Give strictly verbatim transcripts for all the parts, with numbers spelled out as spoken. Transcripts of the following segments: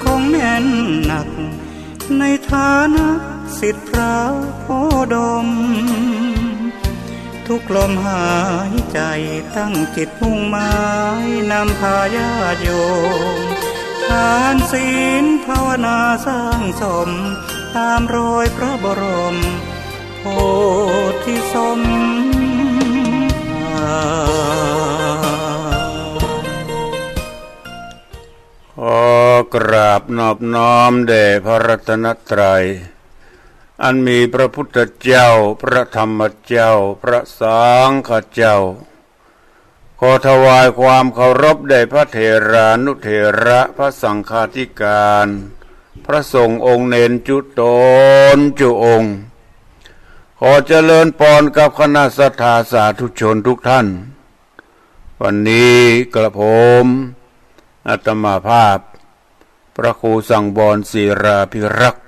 คงแน่นหนัก ในฐานะศิษย์พระโพธิ์ดม ทุกลมหายใจ๋ตั้งจิตมุ่งหมาย นำพาญาติโยม ทานศีลภาวนาสร้างสม ต๋ามรอยพระบรมโพธิสมภาร ขอกราบนอบน้อมแด่พระรัตนตรัย อันมีพระพุทธเจ้า พระธรรมเจ้า พระสังฆเจ้า ขอถวายความเคารพแด่พระเถรานุเถระ พระสังฆาธิการ พระสงฆ์องค์เณรจุ๊ต๋นจุ๊องค์ ขอเจริญปอนกับคณะศรัทธาสาธุชนทุกท่าน วันนี้กระผม อาตมาภาพ พระครูสังวรศิราภิรักษ์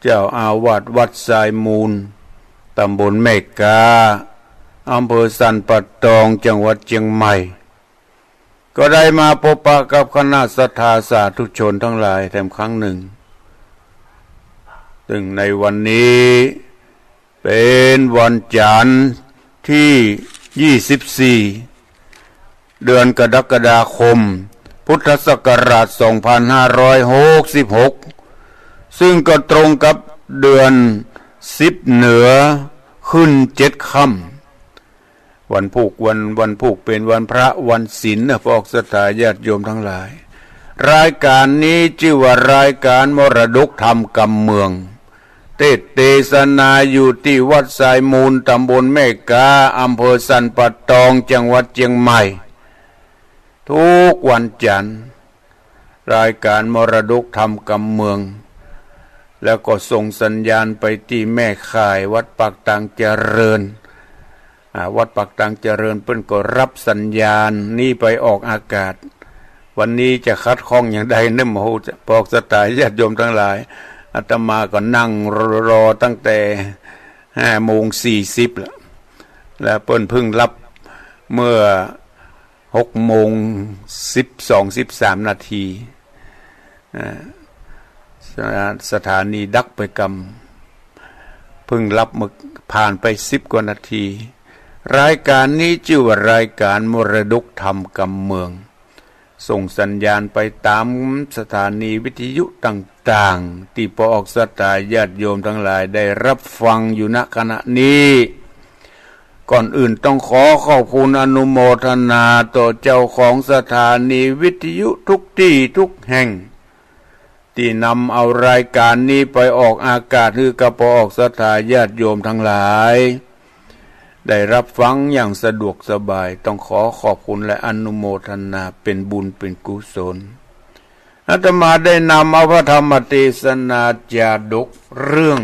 เจ้าอาวาสวัดทรายมูล ต๋ำบลแม่ก๊า อำเภอสันป่าตอง จังหวัดเจียงใหม่ ก็ได้มาปะปะกับคณะศรัทธาสาธุชนตังหลายแถมครั้งนึ่ง ซึ่งในวันนี้เป๋นวันจันทร์ตี้ยี่สิบสี่ เดือนกรกฎาคม พุทธศักราชสองพันห้าร้อยหกสิบหก ซึ่งก็ตรงกับเดือนสิบเหนือขึ้นเจ็ดค่ำ วันพูก วัน วันพูกเป๋นวันพระวันศีลนะ พวกศรัทธาญาติโยมตังหลาย รายก๋านนี้จื้อว่ารายก๋านมรดกธรรมกำเมือง เตสน์เตสนาอยู่ตี้วัดทรายมูล ต๋ำบลแม่ก๊า อำเภอสันป่าตอง จังหวัดเจียงใหม่ ทุกวันจันทร์ รายก๋านมรดกธรรมกำเมือง แล้วก็ส่งสัญญาณไปตี้แม่ข่ายวัดปากตางเจริญ อ่า วัดปากตางเจริญเปิ้นก็ฮับสัญญาณนี้ไปออกอากาศ วันนี้จะขัดข้องอย่างใดเนาะ โอ้โห พวกศรัทธาญาติโยมตังหลาย อาตมาก็นั่งรอตั้งแต่ห้าโมงสี่สิบแล้ว แล้วเปิ้นเพิ่งฮับเมื่อ หกโมงสิบสอง สิบสามนาที อ่า สถา สถานีดักไปกำ เพิ่งฮับเมื่อผ่านไปสิบกว่านาที รายก๋านนี้จื้อว่ารายก๋านมรดกธรรมกำเมือง ส่งสัญญาณไปต๋ามสถานีวิทยุต่างๆ ตี้ปวกศรัทธาญาติโยมตังหลายได้ฮับฟังอยู่ ณ ขณะนี้ ก่อนอื่นต้องขอขอบคุณอนุโมทนาต่อเจ้าของสถานีวิทยุทุกตี้ทุกแห่ง ตี้นำเอารายก๋านนี้ไปออกอากาศหื้อกับปวกศรัทธาญาติโยมตังหลาย ได้ฮับฟังอย่างสะดวกสบาย ต้องขอขอบคุณและอนุโมทนาเป๋นบุญเป๋นกุศล อาตมาได้นำเอาพระธรรมเตสนาจาดกเรื่อง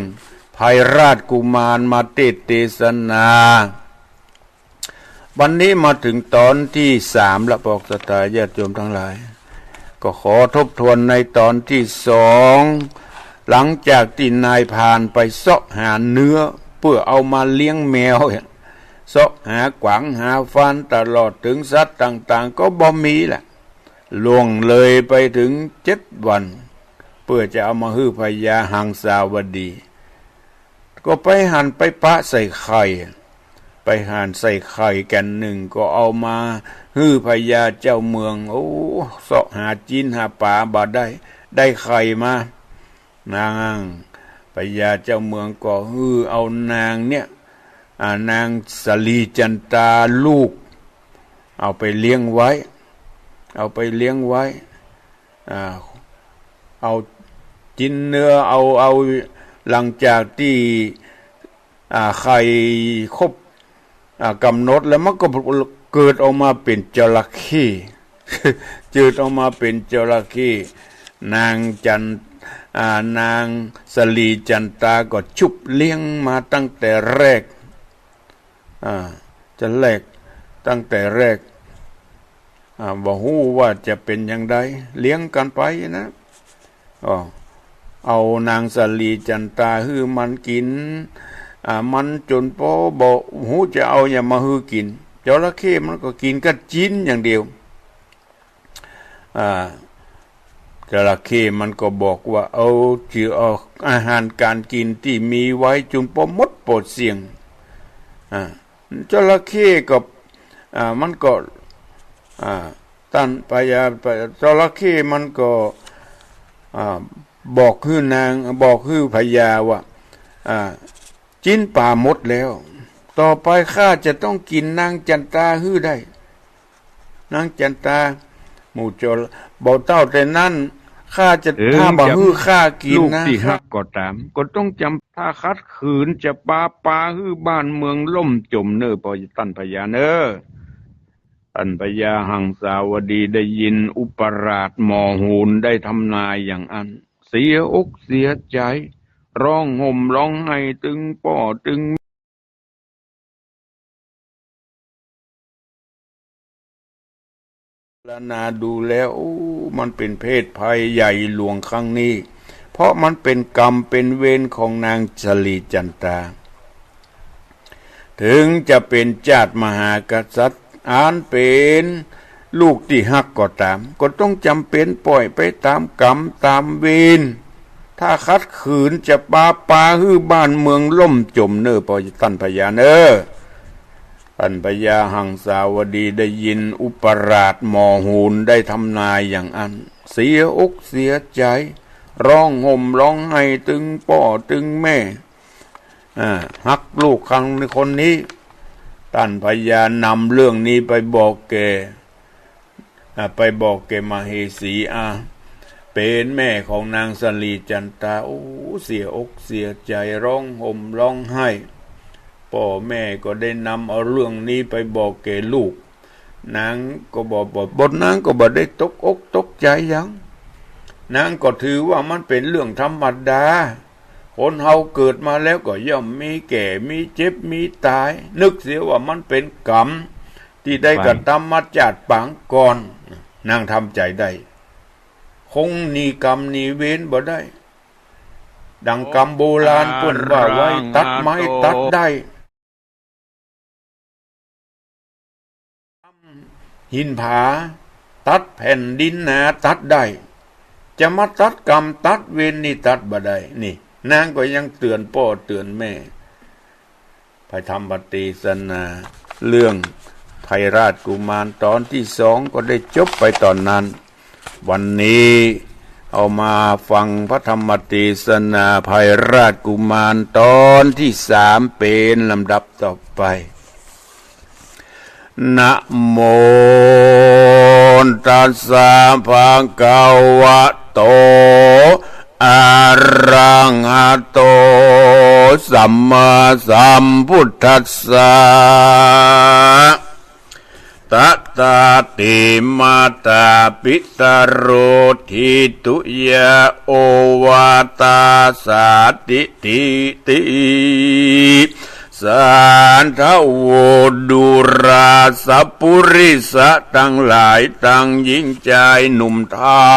ไพราชกุมารมาเตสน์เตสนา วันนี้มาถึงต๋อนตี้สามละ ปวกศรัทธาญาติโยมตังหลาย ก็ขอทบทวนในต๋อนตี้สอง หลังจากตี้นายพรานไปเซาะหาเนื้อเปื้อเอามาเลี้ยงแมว เซาะหากวางหาฟานตลอดเถิงสัตว์ต่างๆ ก็บ่มีละ ล่วงเลยไปเถิงเจ็ดวัน เปื้อจะเอามาหื้อพญาหังสาวดี ก็ไปหันไปปะใส่ไข่ ไปหันใส่ไข่แก่นนึ่ง ก็เอามาหื้อพญาเจ้าเมือง โอ้ เซาะหาจิ๊นหาป๋าบ่ได้ ได้ไข่มา นาง พญาเจ้าเมืองก็หื้อเอานางเนี่ย อ่า นางสาลีจันตาลูก เอาไปเลี้ยงไว้ เอาไปเลี้ยงไว้ อ่า เอาจิ๊นเนื้อ เอา เอา หลังจากตี้ อ่า ไข่ครบ อ่า ก๋ำหนดแล้วมันก็เกิดออกมาเป๋นจระเข้ เกิดออกมาเป๋นจระเข้ นางจัน อ่า นางสาลีจันตาก็ชุบเลี้ยงมาตั้งแต่แรก อ่า จะแรก ตั้งแต่แรก อ่า บ่ฮู้ว่าจะเป๋นอย่างใด เลี้ยงกั๋นไปนะ อ้อ เอานางสาลีจันตาหื้อมันกิ๋น อ่า มันจ๋นปอบ่ฮู้จะเอาหยังมาหื้อกิ๋น จระเข้มันก็กิ๋นก้าจิ๊นอย่างเดียว อ่า จระเข้มันก็บอกว่า เอา จื้อเอาอาหารก๋านกิ๋นตี้มีไว้จุ่นปอหมดปอเสี้ยง อ่า จระเข้ก็ อ่า มันก็ อ่า ต้านพญา จระเข้มันก็ อ่า บอกหื้อนาง บอกหื้อพญาว่า อ่า จิ๊นป๋าหมดแล้ว ต่อไปข้าจะต้องกิ๋นนางจันตาหื้อได้ นางจันตา หมู่จระ บ่าเต้าแต่นั้น ข้าจะ เถิง ถ้าบ่หื้อข้ากิ๋น ลูก นะ ตี้ฮักก็ต๋าม ก็ต้องจ๋ำ ถ้าขัดขืนจะปา ปาหื้อบ้านเมืองล่มจ๋มเน่อ ปอต้านพญาเน่อ ต้านพญาหังสาวดีได้ยินอุปราชหมอโหนได้ทำนายอย่างอั้น เสียอกเสียใจ๋ ฮ้องห่มฮ้องไห้ตึงป้อตึง พิจารณาดูแล้ว โอ้ มันเป๋นเพศภัยใหญ่หลวงครั้งนี้ เพราะมันเป๋นกรรมเป๋นเวรของนางสลีจันตา เถิงจะเป๋นจาติมหากษัตริย์ อันเป๋นลูกตี้ฮักก็ต๋าม ก็ต้องจ๋ำเป๋นป่อยไปต๋ามกรรมต๋ามเวร ถ้าขัดขืนจะปา ปาหื้อบ้านเมืองล่มจ๋มเน่อ ปอต้านพญาเน่อ ต้านพญาหังสาวดีได้ยินอุปราชหมอโหนได้ทำนายอย่างอั้น เสียอกเสียใจ๋ ฮ้องห่มฮ้องไห้ตึงป้อตึงแม่ อ่า ฮักลูกครั้งคนนี้ ต้านพญานำเรื่องนี้ไปบอกแก่ อ่า ไปบอกแก่มเหสี อ่า เป๋นแม่ของนางสลีจันตา โอ้ เสียอกเสียใจ๋ ฮ้องห่มฮ้องไห้ ป้อแม่ก็ได้นำเอาเรื่องนี้ไปบอกแก่ลูก นางก็บ่ บ่ บ่ นางก็บ่ได้ตกอกตกใจ๋หยัง นางก็ถือว่ามันเป๋นเรื่องธรรมดา คนเฮาเกิดมาแล้วก็ย่อมมีแก่ มีเจ็บ มีต๋าย นึกเสียว่ามันเป๋นกรรม ตี้ได้กระตำมาจาติปางก่อน นางทำใจ๋ได้ คงหนีกรรมหนีเวรบ่ได้ ดังกำโบราณเปิ้นว่าไว้ ตัดไม้ตัดด้าย หินผา ตัดแผ่นดินนาตัดได้ จะมาตัดกรรมตัดเวรนี่ตัดบ่ได้ นี่ นางก็ยังเตื๋อนป้อเตื๋อนแม่ พระธรรมเตสนา เรื่องไพรราชกุมารต๋อนตี้สองก็ได้จบไปต๋อนนั้น วันนี้เอามาฟังพระธรรมเตสนาไพรราชกุมารต๋อนตี้สามเป๋นลำดับต่อไป นะโมตัสสะ ภะคะวะโต อะระหะโต สัมมาสัมพุทธัสสะ ตะตา เต มาตา ปิตะโร ทีตุยา โอวาตา สาติ ติ ติ สาธะโว ดูราสะปุริสะตังหลาย ตังญิงจายหนุ่มเฒ่า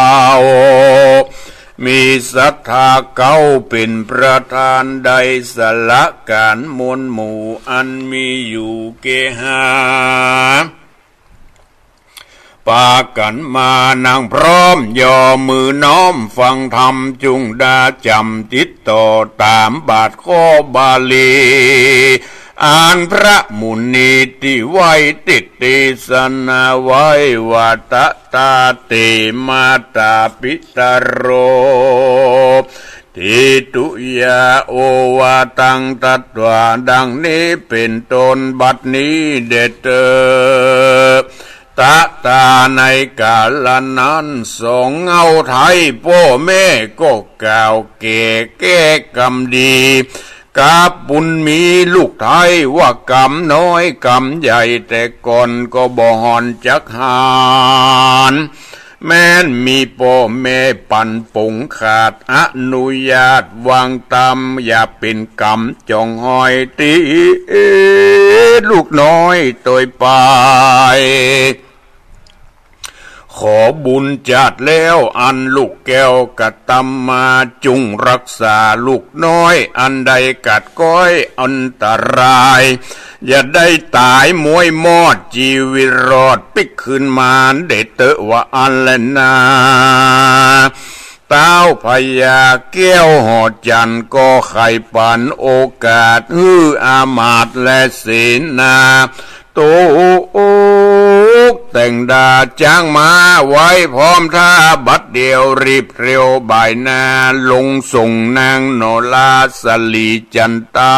มีศรัทธาเก๊าเป๋นประธาน ได้สละก๋านมวลหมู่อันมีอยู่เกหา ปากั๋นมานั่งพร้อม ย่อมือน้อมฟังธรรม จุ่งดาจ๋ำจิตต่อต๋ามบาทข้อบาลี อันพระมุนีตี้ไหว้ติเตสนาไว้ว่า ตะตา เต มาตา ปิตะโร ทีตุยา โอวาตัง ตรัสว่าดังนี้เป๋นต้น บัดนี้แด่เต๊อะ ตะตา ในกาละนั้น สองเฮาไท้ป้อแม่ก็กล่าวแก่แก้กำดี กับบุญมีลูกไท้ว่ากำน้อยกำใหญ่ แต่ก่อนก็บ่ห่อนจักหาญ แม้นมีป้อแม่ปันป๋งขาดอนุญาตวางต๋าม อย่าเป๋นกำจ๋องหอยตี้ ลูกน้อยตวยไป ขอบุญจาติแล้วอันลูกแก้วกระตำมา จุ่งฮักษาลูกน้อยอันใดกัดก๊อยอันตราย อย่าได้ต๋ายม้วยมอด จีวิตรอดปิ๊กคืนมาแด่เต๊อะว่าอั้นแลนา ต๊าวพญาแก้วหอจันทร์ก็ใค่ปันโอกาสหื้ออามาตย์และเสนา ตกแต่งดาจ๊างม้าไว้พร้อมท่าบัดเดี่ยว รีบเร็วบ่ายหน้าลงส่งนางหนอราสลีจันตา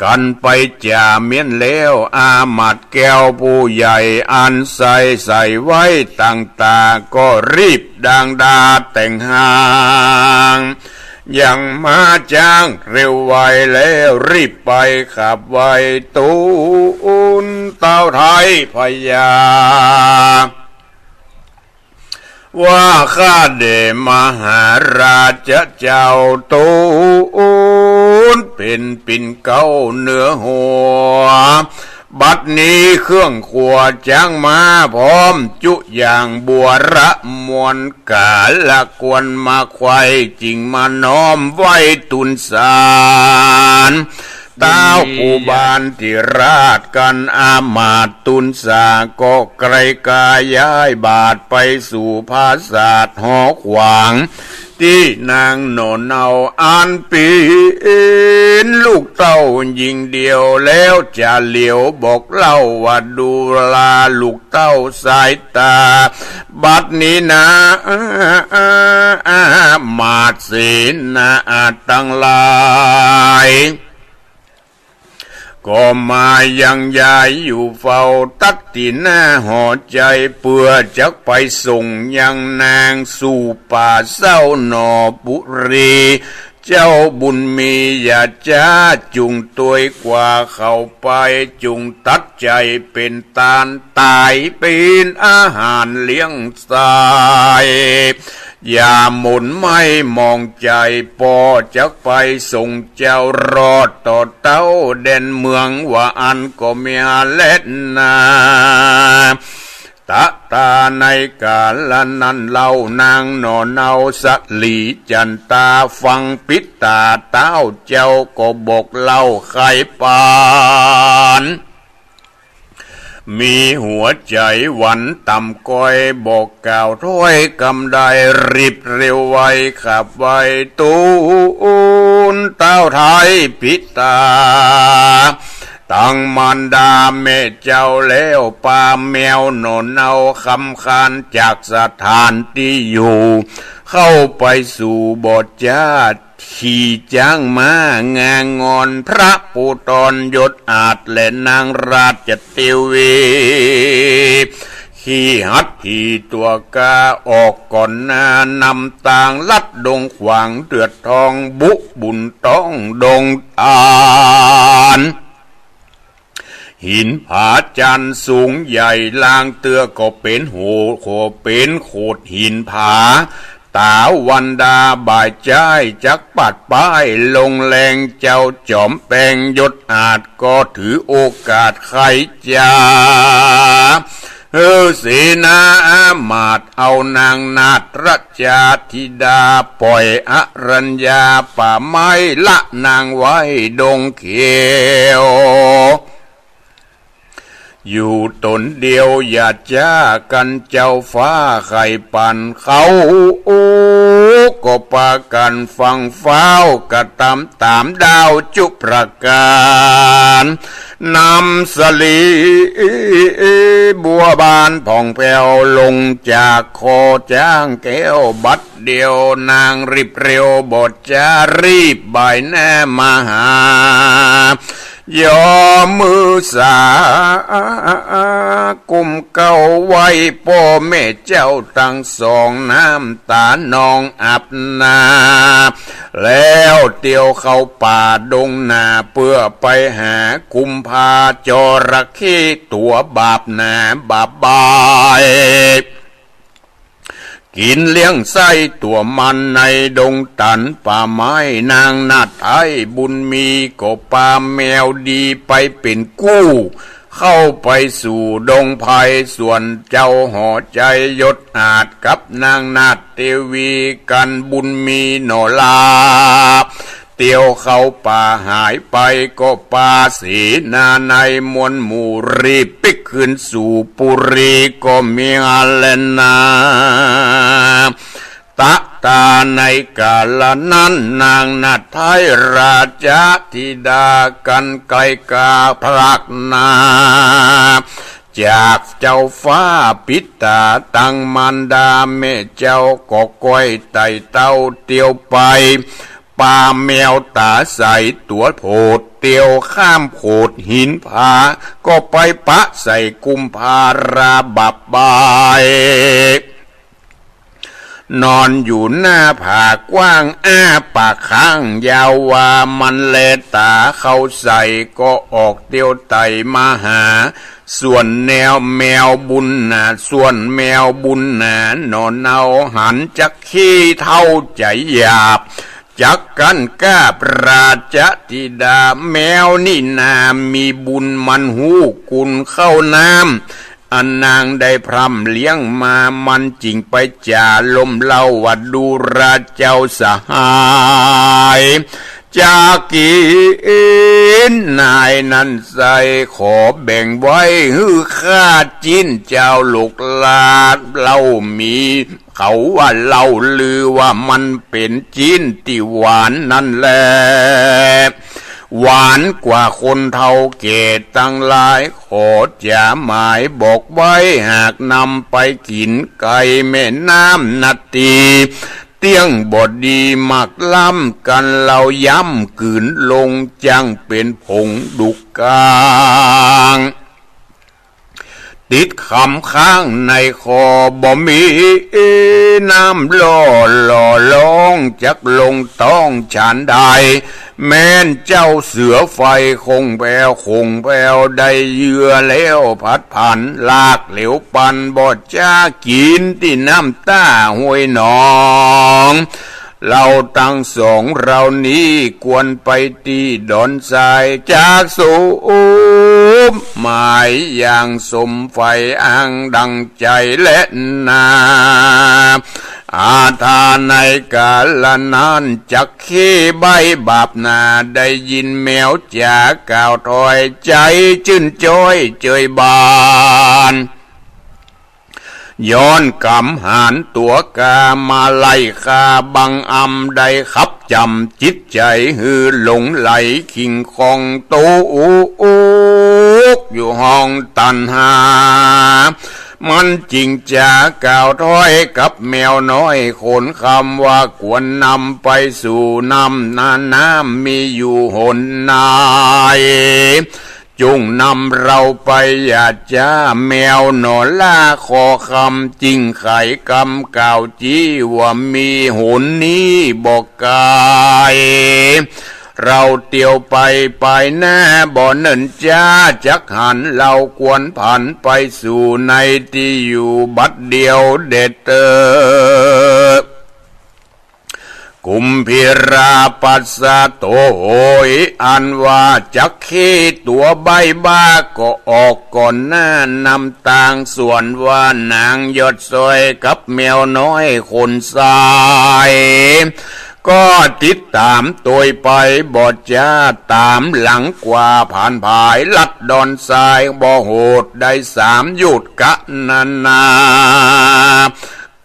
กั๋นไปจ๋าเมี้ยนแล้ว อามาตย์แก้วผู้ใหญ่อันใส่ใส่ไว้ต่างต๋าก็รีบดางดาแต่งหาง ยังม้าจ๊างเร็วไวแล้ว รีบไปขับไวตูนเต้าไทยพญา ว่าข้าแด่มหาราชเจ้าตูนเป๋นปิ่นเกล้าเหนือหัว บัดนี้เครื่องครัวจ๊างม้าพร้อมจุอย่าง บัวระมวลก๋าละกวนมาไขว่ จิ่งมาน้อมไหว้ตูนสาร ต๊าวผู้บานติราชกั๋น อามาตย์ตูนสาก็ไกลกาย้ายบาทไปสู่ผาสาทหอขวาง ตี้นางหนอเนาอันเป๋นลูกเต้าญิงเดียว แล้วจะเหลียวบอกเล่าว่าดูราลูกเต้าสายต๋า บัดนี้นา อามาตย์เสนาตังหลาย ก็มายังยายอยู่เฝ้าตั๊ดตี้หน้าหอใจ๋ เปื้อจักไปส่งยังนางสู่ป่าเศร้าหนอปุรี เจ้าบุญมีอย่าจ๊า จุ่งตวยกว่าเขาไป จุ่งตัดใจ๋เป๋นตาน ต๋ายเป๋นอาหารเลี้ยงสาย อย่าหม่นไหม้หมองใจ๋ ป้อจักไปส่งเจ้ารอดต่อเต้าแดนเมือง ว่าอั้นก็เมียแลนา ตะต๋าในก๋าละนั้นเล่า นางหนอเนาสลีจันตา ฟังปิดต๋าต๊าวเจ้าก็บอกเล่าไขปัน มีหัวใจ๋หวั่นต่ำก้อย บ่กล่าวถ้อยกำใด รีบเร็วไวขับไวตูนเต้าไทยปิตา ตังมารดาแม่เจ้าแล้ว ปาแมวหนอเนาคำคานจากสถานตี้อยู่ เข้าไปสู่บ่อจ้า ขี่จ๊างม้างางอน พระภูธรยศอาจและนางราชเตวี ขี่หัตถีตั๋วก้าออกก่อนหน้านำตาง ลัดดงขวางเดือดทอง บุบุญต้องดงตาน หินผาจันทร์สูงใหญ่ ลางเตื้อก็เป๋นโหด ก็เป๋นโขดหินผา ต๋าวันดาบ่ายจ้าย จักปัดป้ายลงแลง เจ้าจ๋อมแปงยศอาจ ก็ถือโอกาสไขจ๋า เออ เสนาอามาตย์เอานางนาฏรจาธิดา ป่อยอรัญญาป่าไม้ ละนางไว้ดงเขียว อยู่ต๋นเดียวอย่าจ้ากั๋น เจ้าฟ้าไขปันเขา โอ้ ก็ปากั๋นฟังฟ้าวกระตำต๋ามดาวจุประก๋าน นำสลีบัวบานผ่องแผ้ว ลงจากคอจ๊างแก้วบัดเดียว นางรีบเร็วบ่จ้า รีบบ่ายหน้ามาหา ยอมมือสา กุมเกล้าไหว้ป้อแม่เจ้าตังสอง น้ำต๋านองอับหน้า แล้วเตียวเข้าป่าดงนา เปื้อไปหากุมภาจระเข้ตั๋วบาบหนาบาบบ่าย กิ๋นเลี้ยงไส้ตั๋วมันในดงตันป่าไม้ นางนาฏไทยบุญมีก็ปาแมวดีไปเป๋นกู้ เข้าไปสู่ดงไพร ส่วนเจ้าหอใจ๋ยศอาจกับนางนาฏเตวีกั๋น บุญมีหนอลา เตียวเข้าป่าหายไปก็ปาเสนาในมวลหมู่รีบปิ๊กคืนสู่ปุรีก็มีอันแลนา ตะตาในกาละนั้นนางนาไทราชธิดากันไกลกาพลักนา จากเจ้าฟ้าปิตาตังมารดาแม่เจ้าก็ก้อยไต่เต้าเตียวไป ปาแมวต๋าใสตั๋วโผดเตียวข้ามโขดหินผา ก็ไปปะใส่กุมภาราบับใบ นอนอยู่หน้าผากว้างอ้าปากค้างยาวว่ามันแลต๋าเข้าใส่ก็ออกเตียวไต่มาหา ส่วนแนวแมวบุญนา ส่วนแมวบุญนา หนอนเอาหันจักขี้เฒ่าใจ๋หยาบ จักกั้นกราบราชธิดาแมวนี่นา มีบุญมันฮู้กุณข้าวน้ำ อันนางได้พร่ำเลี้ยงมา มันจึงไปจ๋าลมเล่าว่าดูราเจ้าสหาย จากกิ๋นนายนั้นไส้ขอแบ่งไว้หื้อข้าจิ๊นเจ้าลูกหลาน เล่ามี เขาว่าเล่าลือว่ามันเป๋นจิ๊นตี้หวานนั้นแล หวานกว่าคนเฒ่าแก่ตังหลาย ขอจ๋าหมายบอกไว้ หากนำไปกิ๋นไก่แม่น้ำนาตี เตี้ยงบ่ดีหมากล้ำ กันเล่าย้ำกื๋นลง จั่งเป๋นผงดุกกาง ติดคำข้างในคอ บ่มีน้ำหล่อหล่อลอง จักลงต้องฉันใด แม่นเจ้าเสือไฟคงแผว คงแผวได้เหยื่อแล้วผัดผัน ลากเหลวปันบ่จ๊า กิ๋นตี้น้ำต้าห้วยหนอง เฮาตังสองเฮานี้ควรไปตี้ดอนทราย จากสุมหมายอย่างสมใฝ่อ้างดังใจ๋แลนา อาทาในกาละนั้นจักเข้ใบ้บาปนา ได้ยินแมวจ๋ากล่าวถ้อย ใจ๋จื้นจ้อยเจยบาน ย้อนกำหารตั๋วกามาไล่ฆ่าบังอำ ได้ขับจ๋ำจิตใจ๋หื้อหลงไหลคิงคอง โตอุกอยู่ห้องตัณหา มันจึงจ๋ากล่าวถ้อยกับแมวน้อยขนคำว่า ควรนำไปสู่น้ำนา น้ำมีอยู่หนไหน จุ่งนำเฮาไปอย่าจ๊า แมวหนอล่าคอคำ จึ่งไขกำกล่าวจี้ว่ามีหนนี้บ่ไกล เฮาเตียวไปปายหน้าบ่เนิ่นจ๊า จักหันเฮาควรผันไปสู่ในตี้อยู่บัดเดี่ยวเด็ดเตอ กุมภีราปัสสะโตโหย อันว่าจักเข้ตั๋วใบ้บ้าก็ออกก่อนหน้านำตาง ส่วนว่านางยอดซอยกับแมวน้อยขนทราย ก็ติดต๋ามตวยไปบ่จ๊า ต๋ามหลังกว่าผ่านผายลัดดอนทราย บ่โหดได้สามหยุดกะนานา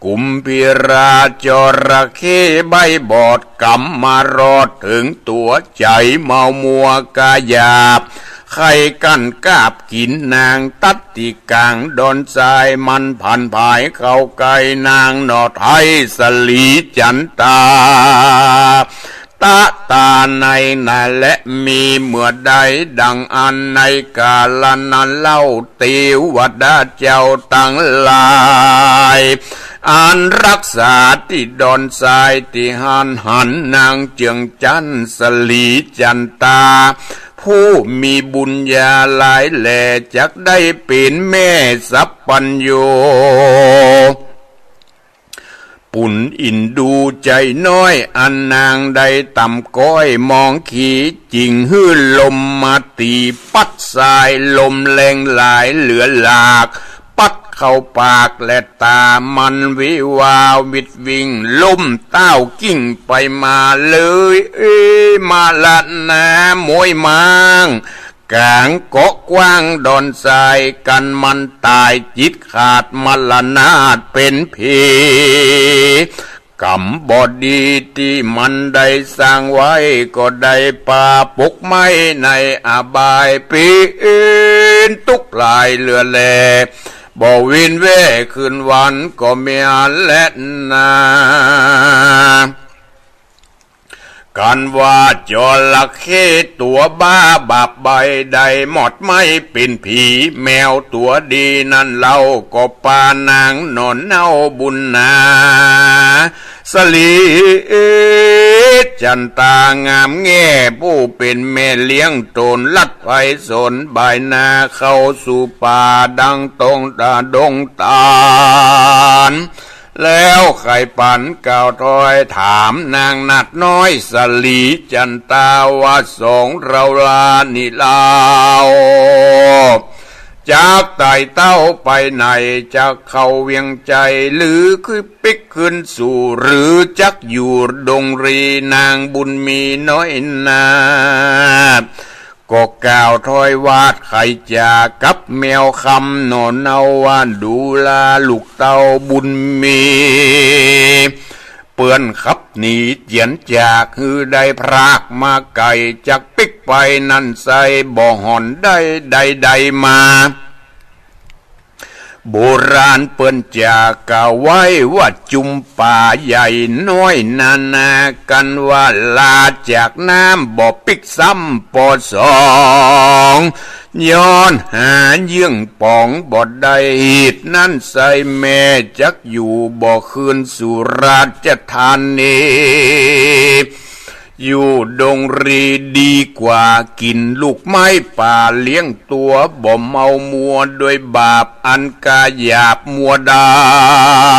กุมภีราจระเข้ใบ้บอดกำมารอดเถิงตั๋ว ใจ๋เมามัวกาหยาบ ใค่กั้นกาบกิ๋นนางตัดตี้ก๋างดอนทราย มันผันผายเข้าใก้นางหนอไทยสลีจันตา ตะตาในนาแลมีเมื่อใดดังอั้น ในกาละนั้นเล่า เตวดาเจ้าตังหลาย อันฮักษาตี้ดอนทรายตี้หั้น หันนางเจืองจันทร์สลีจันตา ผู้มีบุญญาหลายแล จักได้เป๋นแม่สัพพัญญู ปุนอินดูใจ๋น้อย อันนางได้ต่ำก้อยมองขี จึงหื้อลมมาตี๋ปั๊ดทราย ลมแรงหลายเหลือหลาก ปั๊ด เข้าปากและต๋ามันวิวาวิดวิ่งลุ่มต้าวกิ่งไปมาเลย เอ้ย มรณะโมยมาง ก๋างเกาะกว้างดอนทราย กันมันต๋ายจิตขาดมรณาดเป๋นผี ก๋รรมบ่ดีตี้มันได้สร้างไว้ ก็ได้ปาปกไหม้ในอบาย เป๋นตุ๊กข์หลายเหลือแล บ่วินแว่คืนวันก็มีอันแลนา กันว่าจระเข้ตั๋วบ้าบาปใบ้ได้หมอดไหม้เป๋นผี แมวตั๋วดีนั้นเล่าก็ปานางหน่อเนาบุญนา สะหลีจั๋นตางามแง่ ผู้เป๋นแม่เลี้ยงต๋น ลัดไพศาลบ่ายนาเข้าสู่ป่าดังตรงตาดงตาล แล้วใค่ปันกล่าวถ้อยถามนางนาฏน้อยสะหลีจั๋นตาว่า สองเฮาลานี้เล่า จักไต่เต้าไปไหน จักเข้าเวียงไชย หรือคือปิ๊กคืนสู่ หรือจักอยู่ดงรี นางบุญมีน้อยนาฏ ก็กล่าวถ้อยวาดไขจ๋ากับแมวคำหน่อเนาว่า ดูราลูกเต้าบุญมี เปื้อนขับหนีเจียนจาก หื้อได้พรากมาไก๋ จักปิ๊กไปนั้นไส้ บ่ห่อนได้ใดๆมา โบราณเปิ้นจ๋ากล่าวไว้ว่า จุมป่าใหญ่น้อยนานา กันว่าลาจากน้ำบ่ปิ๊กซ้ำปอสอง ย้อนหาเยื่องป๋องบ่ได้ เหตุนั้นไส้แม่จักอยู่บ่คืนสู่ราชธานี อยู่ดงรีดีกว่า กิ๋นลูกไม้ป่าเลี้ยงตั๋ว บ่เมามัวด้วยบาปอันกาหยาบมัวด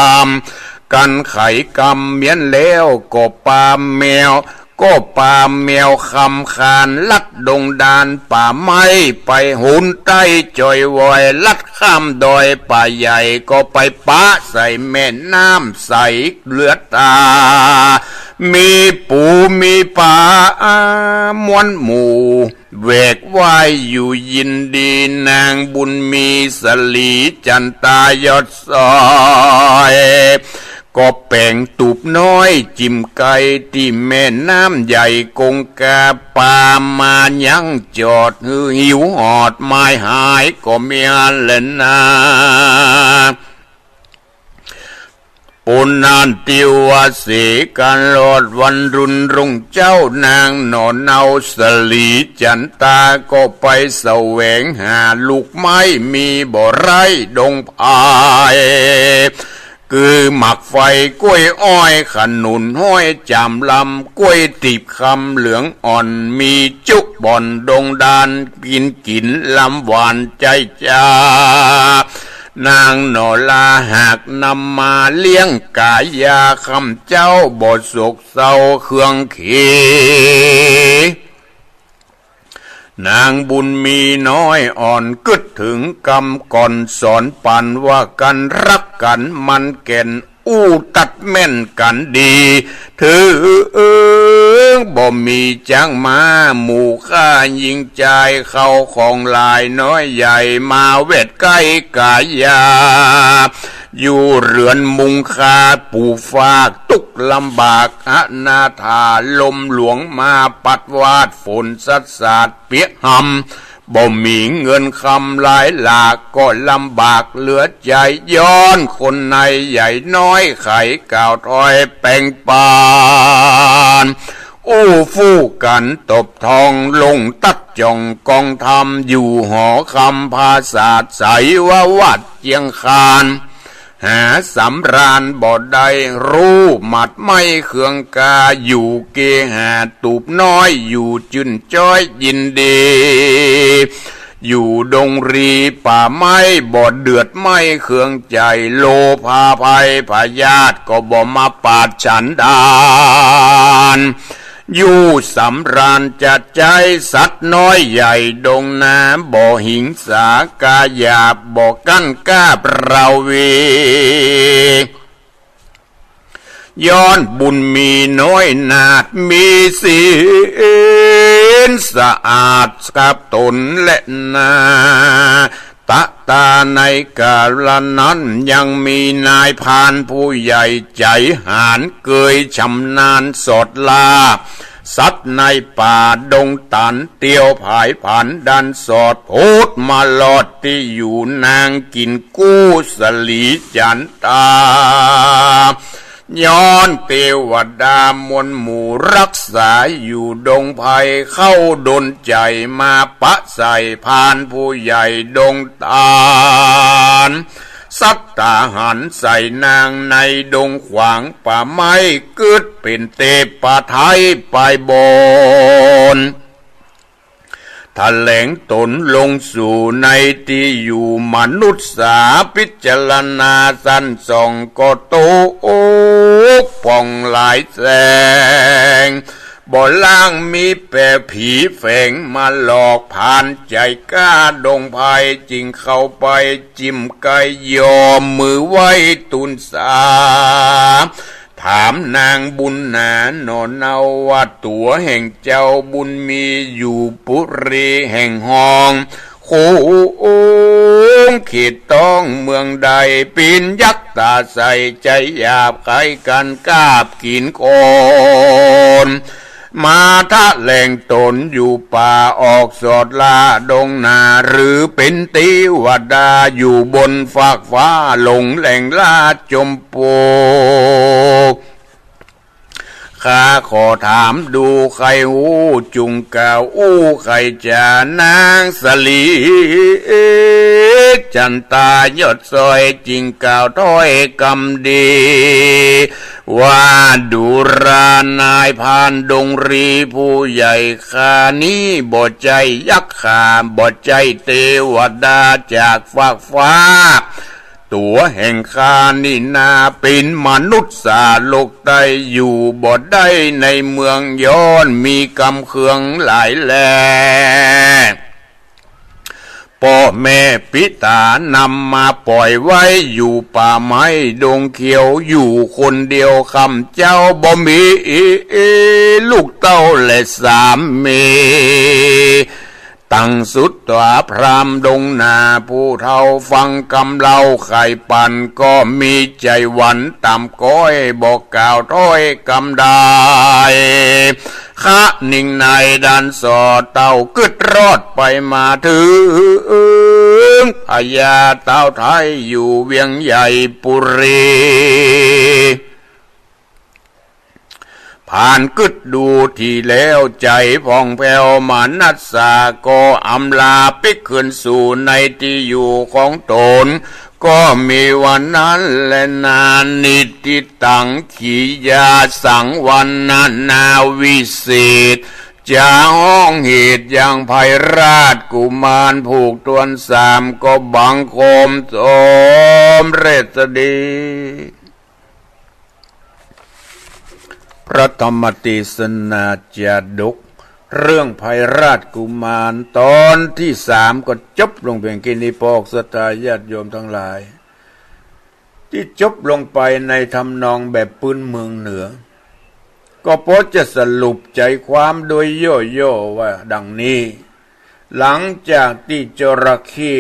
ำ กันไขกรรมเมี้ยนแล้วก็ปาแมว ก็ปาแมวคำคานลัดดงดานป่าไม้ไป หุนใต้จอยวอยลัดข้ามดอยป่าใหญ่ ก็ไปปะใส่แม่น้ำใสเหลือต๋า มีปูมีป๋าม้วนหมู่ แหวกว่ายอยู่ยินดี นางบุญมีสะหลีจั๋นตายอดซอย ก็แป๋งตูบน้อยจิ่มไก่ตี้แม่น้ำใหญ่กงกา ปามายังจอด หื้อหิวหอดมายหายก็เมียนแลนา ปูนนั้นติวาสีกันรอดวันรุ่นรุ่งเจ๊า นางหน่อเนาสะหลีจั๋นตาก็ไปแสวงหาลูกไม้มีบ่ไร้ดงไผ่ คือหมากไฟ กล้วยอ้อย ขนุน ห้อยจามลำ กล้วยตีบคำเหลืองอ่อน มีจุบ่อนดงดาน กิ๋นกิ๋นลำหวานใจ๊จ้า นางหน่อลาหากนำมาเลี้ยงก๋ายา ค่ำเจ๊าบ่โศกเศร้าเคืองเข นางบุญมีน้อยอ่อนกึ๊ดเถิงกำก่อนสอนปั๋นว่า กั๋นฮักกั๋นมันแก่น อู้ตัดแม่นกั๋นดี เถิงบ่มีจ๊างม้า หมู่ข้าญิงจาย เข้าของหลายน้อยใหญ่ มาแวดใก้ก๋ายา อยู่เฮือนมุงคาปูฟาก ตุ๊กข์ลำบากอนาถา ลมหลวงมาปัดวาด ฝนซัดสาดเปียะหำ บ่มีเงินคำหลายหลาก ก็ลำบากเหลือใจ๋ ย้อนคนในใหญ่น้อย ไขกล่าวถ้อยแป๋งปั๋น อู้ฟู่กั๋นตบทอง ลงตัดจ่องกองธรรม อยู่หอคำผาสาท ใสว่าวัดเจียงคาน หาสำราญบ่ได้ ฮู้หมากไม้เคืองกา อยู่เกหาตูบน้อย อยู่จื้นจ้อยยินดี อยู่ดงรีป่าไม้ บ่เดือดไม้เคืองใจ๋ โลภาภัยพยาธิ ก็บ่มาปาดฉันดาน อยู่สำราญจะใจ๊สัตว์น้อยใหญ่ดงนา บ่หิงสากาหยาบ บ่กั้นกล้าประเว ย้อนบุญมีน้อยนาด มีศีลสะอาดกับต๋นและนา ตะตาในกาลนั้นยังมีนายพรานผู้ใหญ่ใจ๋หาญเกยชำนาญสอดล่า สัตว์ในป่าดงตัน เตียวผายผันดันสอด โผดมารอดตี้อยู่นาง กิ๋นกู้สลีจั๋นตา ย้อนเตวดามวลหมู่รักษาอยู่ดงไพร เข้าดลใจ๋มาปะใส่พรานผู้ใหญ่ดงตัน สัตว์ตาหันใส่นางในดงขวางป่าไม้ กึ๊ดเป๋นเตปะไท้ไปบน แถลงต๋นลงสู่ในตี้อยู่มนุษย์สา พิจารณาสันส่องก็ตกป่องหลายแสง บ่ล้างมีแปรผีแฝงมาหลอก พรานใจ๋กล้าดงไพรจึงเข้าไปจิ่มใก้ ยอมมือไหว้ตูนสา ถามนางบุญหนาหนอเนาว่า ตั๋วแห่งเจ้าบุญมีอยู่ปุรีแห่งฮอง โขงเขตต้องเมืองใด เป๋นยักษ์ต๋าใส ใจ๋หยาบใค่กั๋นกาบกิ๋นคน มาแถลงต๋นอยู่ป่า ออกสอดล่าดงนา หรือเป๋นเตวดาอยู่บนฟากฟ้า หลงแหล่งล่าจมปู ข้าขอถามดูใค่ฮู้จุ่งกล่าวอู้ไขจ๋า นางสลีจั๋นตายอดซอยจึ่งกล่าวถ้อยกำดี ว่าดูรา นายพรานดงรีผู้ใหญ่ ข้านี้บ่ใจ้ยักษ์ ข้าบ่ใจ้เตวดาจากฟากฟ้า ตั๋วแห่งข้านี้นาเป๋นมนุษย์สา โลกใต้อยู่บ่ได้ในเมือง ย้อนมีกำเคืองหลายแล ป้อแม่ปิต๋านำมาป่อยไว้อยู่ป่าไม้ดงเขียว อยู่คนเดียวค่ำเจ๊า บ่มีลูกเต้าและสามี ตังสุตต๋าพราหมณ์ดงนาผู้เฒ่า ฟังกำเล่าไขปั๋น ก็มีใจ๋หวั่นต่ำก้อย บ่กล่าวถ้อยกำใด คะนิงในดันสอดเต้ากึ๊ดรอดไปมาเถิง พญาเต้าไทยอยู่เวียงใหญ่ปุรี พรานกึ๊ดดูตี้แล้วใจ๋ผ่องแผ้ว มนัสสาก็อำลาปิ๊กคืนสู่ในตี้อยู่ของต๋น ก็มีวันนั้นแลนา นิทธิตัง ขียาสัง วรรณนาวิเศษ จะฮ้องเหตุยังไพราชกุมาร ผูกตวนสามก็บังคมสมเร็จดี พระธรรมเตสนาจาดก เรื่องไพราชกุมารต๋อนตี้สามก็จบลงเปียงแค่นี้ ปอกศรัทธาญาติโยมตังหลาย ตี้จบลงไปในทำนองแบบปื๊นเมืองเหนือ ก็ปอจะสรุปใจ๋ความโดยย่อๆ ว่าดังนี้ หลังจากตี้จระเข้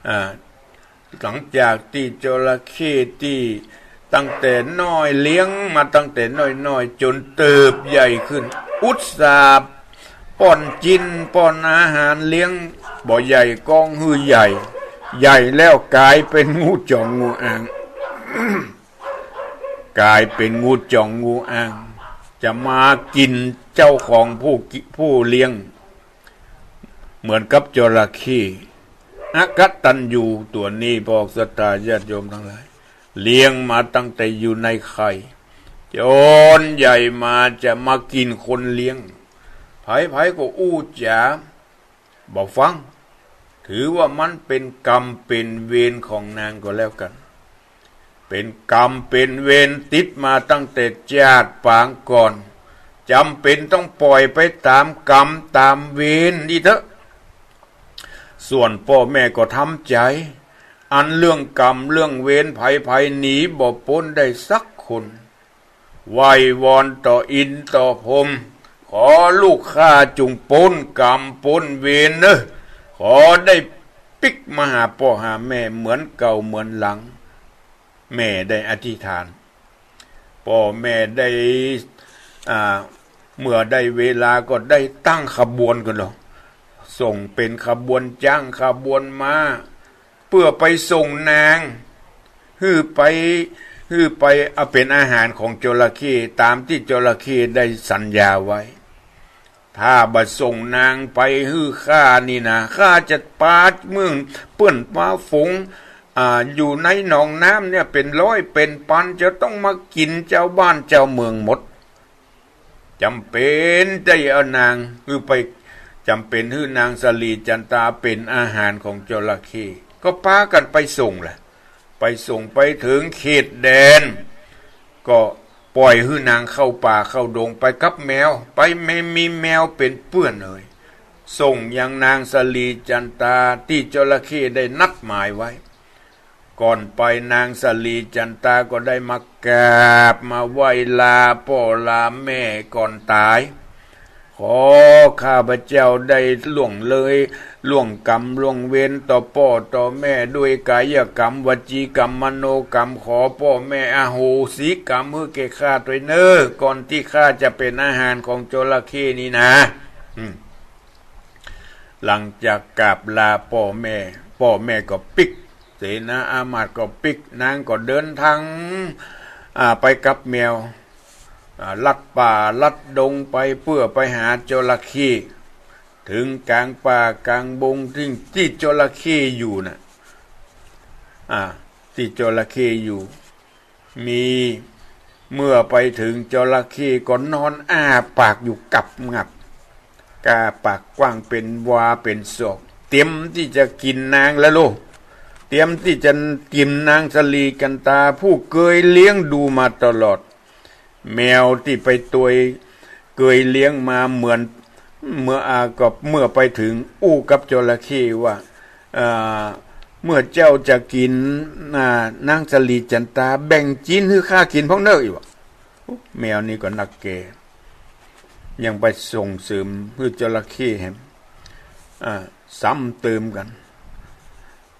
อ่า หลังจากตี้จระเข้ตี้ตั้งแต่น้อยเลี้ยงมาตั้งแต่น้อยๆ จ๋นเติบใหญ่ขึ้น อุตส่าห์ป้อนกิ๋นป้อนอาหารเลี้ยง บ่ใหญ่ก้องหื้อใหญ่ ใหญ่แล้วก๋ายเป๋นงูจ๋องงูอ่าง ก๋ายเป๋นงูจ๋องงูอ่าง จะมากิ๋นเจ้าของผู้กิ ผู้เลี้ยง เหมือนกับจระเข้ อกตัญญูตั๋วนี้ ปอกศรัทธาญาติโยมตังหลาย เลี้ยงมาตั้งแต่อยู่ในไข่ จ๋นใหญ่มาจะมากิ๋นคนเลี้ยง ใผๆ ก็อู้จ๋า บ่ฟัง ถือว่ามันเป๋นกรรมเป๋นเวรของนางก็แล้วกั๋น เป๋นกรรมเป๋นเวรติดมาตั้งแต่จาติปางก่อน จ จ๋ำเป๋นต้องป่อยไปต๋ามก๋รรมต๋ามเวรนี่เต๊อะ ส่วนป้อแม่ก็ทำใจ๋ อันเรื่องก๋รรมเรื่องเวรใผๆ หนีบ่ป๊นได้สักคน ไหว้วอนต่ออินทร์ต่อพรหม ขอลูกข้าจุ่งป๊นก๋รรมป๊นเวรเน่อ ขอได้ปิ๊กมาหาป้อหาแม่เหมือนเก่าเหมือนหลัง แม่ได้อธิษฐาน ป้อแม่ได้ อ่า เมื่อได้เวลาก็ได้ตั้งขบวนกั๋นลอ ส่งเป๋นขบวนจ๊างขบวนม้า เปื้อไปส่งนาง หื้อไป หื้อไปเอาเป๋นอาหารของจระเข้ ต๋ามตี้จระเข้ได้สัญญาไว้ ถ้าบ่ส่งนางไปหื้อข้านี่นา ข้าจะปาเมืองเปื้อนปาฝูง อ่า อยู่ในหนองน้ำเนี่ยเป๋นร้อยเป๋นปัน จะต้องมากิ๋นจาวบ้านจาวเมืองหมด จ๋ำเป๋นได้เอานางหื้อไป จ๋ำเป๋นหื้อนางสะหลีจันตาเป๋นอาหารของจระเข้ ก็ปากั๋นไปส่งแหละ ไปส่งไปเถิงเขตแดน ก็ป่อยหื้อนางเข้าป่าเข้าดงไปกับแมว ไปแมว มีแมวเป๋นเปื้อนเอย ส่งยังนางสะหลีจันตาตี้จระเข้ได้นัดหมายไว้ ก่อนไปนางสะหลีจันตาก็ได้มากราบมาไหว้ลาป้อลาแม่ก่อนต๋าย ขอข้าพเจ้าได้ล่วงเลย ล่วงก๋รรมล่วงเวรต่อป้อต่อแม่ด้วยก๋ายก๋รรม วจีก๋รรม มโนก๋รรม ขอป้อแม่อโหสิก๋รรมหื้อแก่ข้าตวยเน่อ ก่อนตี้ข้าจะเป๋นอาหารของจระเข้นี่นา อืม หลังจากกราบลาป้อแม่ ป้อแม่ก็ปิ๊ก เสนาอามาตย์ก็ปิ๊ก นางก็เดินตาง อ่า ไปกับแมว อ่า ลัดป่าลัดดงไปเปื้อไปหาจระเข้ เถิงก๋างป่าก๋างดงตี้ ตี้จระเข้อยู่น่ะ อ่า ตี้จระเข้อยู่ มี เมื่อไปเถิงจระเข้ก็นอนอ้าปากอยู่กับงับ ก้าปากกว้างเป๋นวาเป๋นศอก เตรียมตี้จะกิ๋นนางแล้วโล เตรียมตี้จะกิ๋นนางสะหลีจันตาผู้เกยเลี้ยงดูมาตลอด แมวตี้ไปตวยเกยเลี้ยงมาเหมือน เมื่อ อ่า ก็เมื่อไปเถิงอู้กับจระเข้ว่า อ่า เมื่อเจ้าจะกิ๋น อ่า นางสะหลีจันตา แบ่งจิ๊นหื้อข้ากิ๋นพ่องเน่อ อี้วะ แมวนี่ก็นักแก่ ยังไปส่งเสริมหื้อจระเข้แหม อ่า ซ้ำเติมกั๋น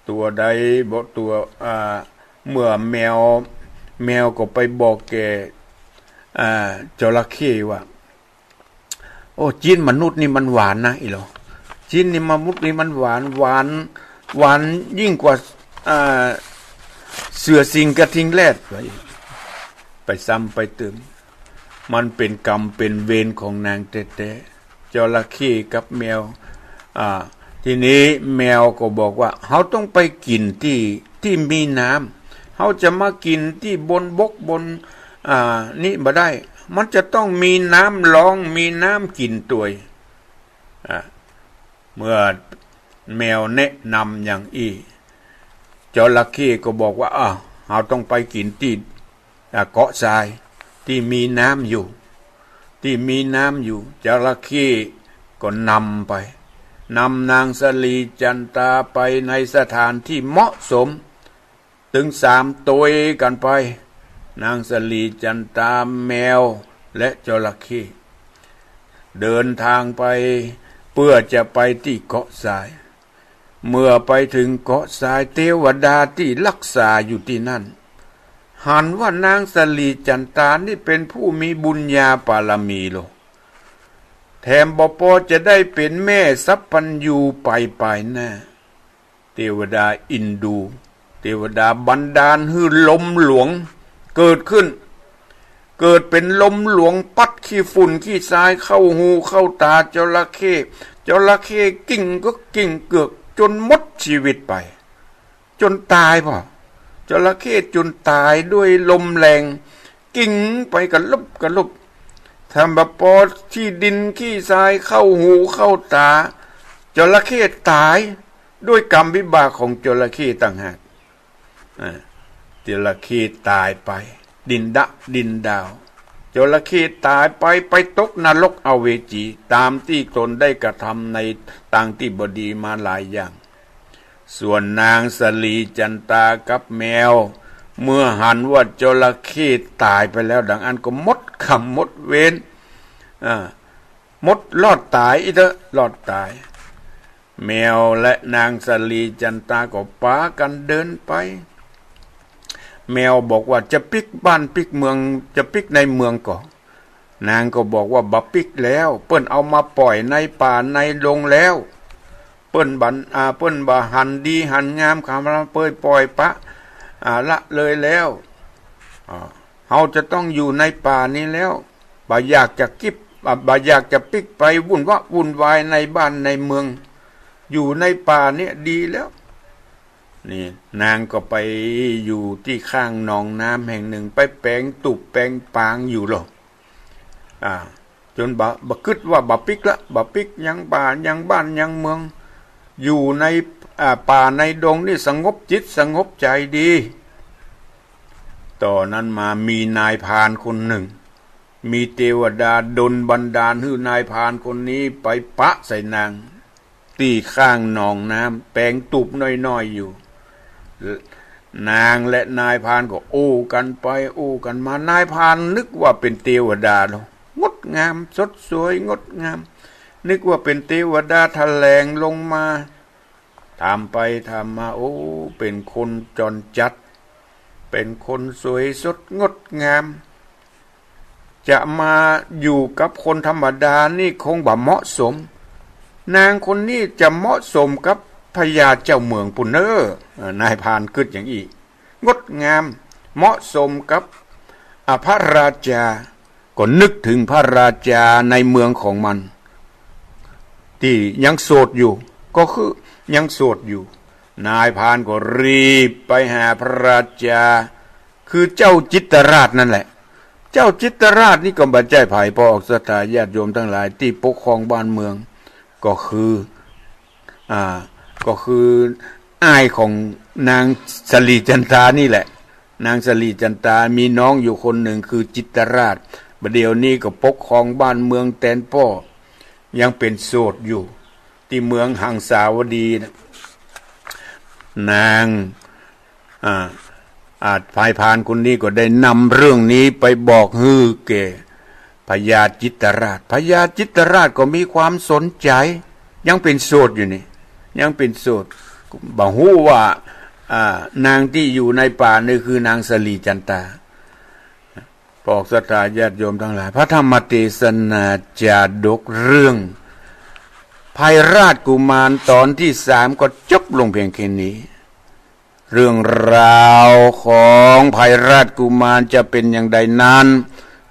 ตั๋วใดบ่ตั๋ว อ่า เมื่อแมว แมวก็ไปบอกแก่ อ่า จระเข้ว่า โอ้ จิ๊นมนุษย์นี่มันหวานนะ อี้หลอ จิ๊นนี่มนุษย์นี่มันหวาน หวาน หวานยิ่งกว่า อ่า เสือสิงห์กระทิงแรด ไปซ้ำไปเติม มันเป๋นก๋รรมเป๋นเวรของนางแต๊ๆ จระเข้กับแมว อ่า ทีนี้แมวก็บอกว่า เฮาต้องไปกิ๋นตี้ ตี้มีน้ำ เฮาจะมากิ๋นตี้บนบกบน อ่า นี่บ่ได้ มันจะต้องมีน้ำรอง มีน้ำกิ๋นตวย อ่า เมื่อแมวแนะนำอย่างอี้ จระเข้ก็บอกว่า อ้าว เฮาต้องไปกิ๋นตี้ อ่า เกาะทราย ตี้มีน้ำอยู่ ตี้มีน้ำอยู่ จระเข้ก็นำไป นำนางสะหลีจันตาไปในสถานตี้เหมาะสม ตึงสามตวยกั๋นไป นางสะหลีจันตา แมว และจระเข้ เดินตางไป เปื้อจะไปตี้เกาะทราย เมื่อไปเถิงเกาะทราย เตวดาตี้ฮักษาอยู่ตี้นั่น หันว่านางสะหลีจันตานี่เป๋นผู้มีบุญญาปารมีโล แถมบ่ปอจะได้เป๋นแม่สัพพัญญูไปปายหน้า เตวดาอินดู เตวดาบันดาลหื้อลมหลวงเกิดขึ้น เกิดเป๋นลมหลวงปั๊ดขี้ฝุ่นขี้ทรายเข้าหูเข้าต๋าจระเข้ จระเข้กิ่งก็กิ่งเกือกจ๋นหมดจีวิตไป จ๋นต๋ายพ่อ จระเข้จ๋นต๋ายด้วยลมแรง กิ่งไปกะลุบกะลุบ แถมบ่ปอขี้ดินขี้ทรายเข้าหูเข้าต๋า จระเข้ต๋าย ด้วยก๋รรมวิบากของจระเข้ต่างหาก อ่า จระเข้ต๋ายไป ดินดะดินดาว จระเข้ต๋ายไป ไปตกนรกอเวจี ต๋ามตี้ตนได้กระทำในตางตี้บ่ดีมาหลายอย่าง ส่วนนางสะหลีจันตากับแมว เมื่อหันว่าจระเข้ต๋ายไปแล้วดังอั้นก็หมดกรรมหมดเวร อ่า หมด รอดต๋ายอี้เต๊อะ รอดต๋าย แมวและนางสะหลีจันตาก็ปากั๋นเดินไป แมวบอกว่าจะปิ๊กบ้านปิ๊กเมือง จะปิ๊กในเมืองก่อ นางก็บอกว่าบ่ปิ๊กแล้ว เปิ้นเอามาป่อยในป่าในดงแล้ว เปิ้นบ่ อ่า เปิ้นบ่หันดีหันงาม คำละเปยป่อยปะ อ่า ละเลยแล้ว อ่า เฮาจะต้องอยู่ในป่านี้แล้ว บ่อยากจะปิ๊ก อ่า บ่อยากจะปิ๊กไปวุ่นวะวุ่นวายในบ้านในเมือง อยู่ในป่าเนี่ยดีแล้ว นี่ นางก็ไปอยู่ตี้ข้างหนองน้ำแห่งหนึ่ง ไปแป๋งตูบแป๋งปางอยู่ลอ อ่า จ๋นบ่ บ่กึ๊ดว่าบ่ปิ๊กละ บ่ปิ๊กยังป่ายังบ้านยังเมือง อยู่ใน อ่า ป่าในดงนี่สงบจิตสงบใจ๋ดี ต่อนั้นมามีนายพรานคนหนึ่ง มีเตวดาดลบันดาลหื้อนายพรานคนนี้ไปปะใส่นาง ตี้ข้างหนองน้ำแป๋งตูบน้อยๆ อยู่ นางและนายพรานก็อู้กั๋นไปอู้กั๋นมา นายพรานนึกว่าเป๋นเตวดาลอ งดงามสดสวยงดงาม นึกว่าเป๋นเตวดาแถลงลงมา ถามไปถามมา โอ้ เป๋นคนจ๋อนจัด เป๋นคนสวยสดงดงาม จะมาอยู่กับคนธรรมดานี่คงบ่เหมาะสม นางคนนี้จะเหมาะสมกับพญาเจ้าเมืองปู้นเน่อ เอ่อ นายพรานกึ๊ดอย่างอี้ งดงาม เหมาะสมกับ อ่า พระราชา ก็นึกเถิงพระราชาในเมืองของมัน ตี้ยังโสดอยู่ ก็คือยังโสดอยู่ นายพรานก็รีบไปหาพระราชา คือเจ้าจิตรราชนั่นแหละ เจ้าจิตรราชนี่ก็บ่ใจ้ใผ ปอออกศรัทธาญาติโยมตังหลาย ตี้ปกครองบ้านเมือง ก็คือ อ่า ก็คืออ้ายของนางสะหลีจันตานี่แหละ นางสะหลีจันตามีน้องอยู่คนหนึ่งคือจิตรราช บ่าเดี่ยวนี้ก็ปกครองบ้านเมืองแตนป้อ ยังเป๋นโสดอยู่ ตี้เมืองหังสาวดีนะ นาง อ่า อ่า นายพรานคนนี้ก็ได้นำเรื่องนี้ไปบอกหื้อแก่พญาจิตรราช พญาจิตรราชก็มีความสนใจ๋ ยังเป๋นโสดอยู่นี่ ยังเป๋นโสด บ่ฮู้ว่า อ่า นางตี้อยู่ในป่านี่คือนางสะหลีจันตา ปอออกศรัทธาญาติโยมตังหลาย พระธรรมเตสนาจาดกเรื่องไพราชกุมารตอนตี้สามก็จบลงเพียงแค่นี้ เรื่องราวของไพราชกุมารจะเป๋นอย่างใดนั้น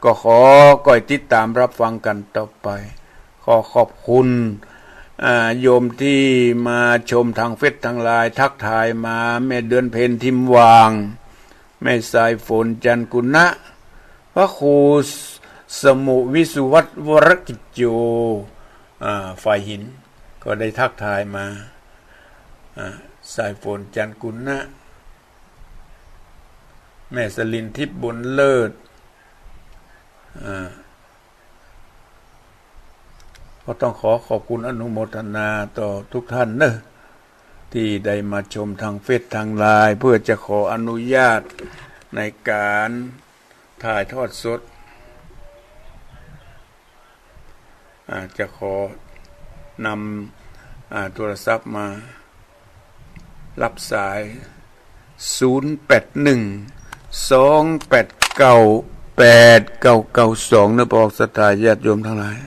ก็ขอก้อยติดต๋ามรับฟังกั๋นต่อไป ขอขอบคุณ อ่า โยมตี้มาชมตางเฟซตางไลน์ ทักทายมา แม่เดือนเพ็ญ ทิมวาง แม่สายฝน จันทร์กุณะ พระครูสมุวิสุวัฒน์ วรกิจโจ อ่า ฝ่ายหิน ก็ได้ทักทายมา อ่า สายฝน จันทร์กุณะ แม่สลินทิพย์ บุญเลิศ อ่า ก็ต้องขอขอบคุณอนุโมทนาต่อทุกท่านเนอะ ตี้ได้มาชมตางเฟซตางไลน์ เพื่อจะขออนุญาตในก๋านถ่ายทอดสด อ่า จะขอนำ อ่า โทรศัพท์มา รับสาย ศูนย์แปดหนึ่ง สองแปดเก้า แปดเก้าเก้าสอง เนอะ ปอออกศรัทธาญาติโยมตังหลาย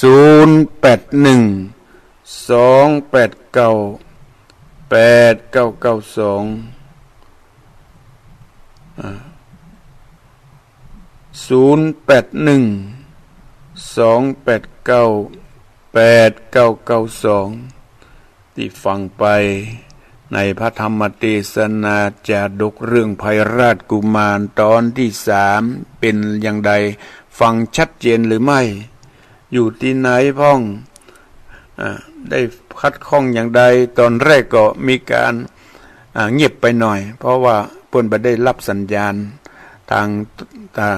ศูนย์แปดหนึ่ง สองแปดเก้า แปดเก้าเก้าสอง อ่า ศูนย์แปดหนึ่ง สองแปดเก้า แปดเก้าเก้าสอง ตี้ฟังไปในพระธรรมเตสนาจาดกเรื่องไพราชกุมารตอนตี้สาม เป๋นอย่างใด ฟังชัดเจนหรือไม่ อยู่ตี้ไหนพ่อง อ่า ได้ขัดข้องอย่างใด ตอนแรกก็มีก๋าน อ่า เงียบไปหน่อย เพราะว่าเปิ้นบ่ได้รับสัญญาณตาง อ่า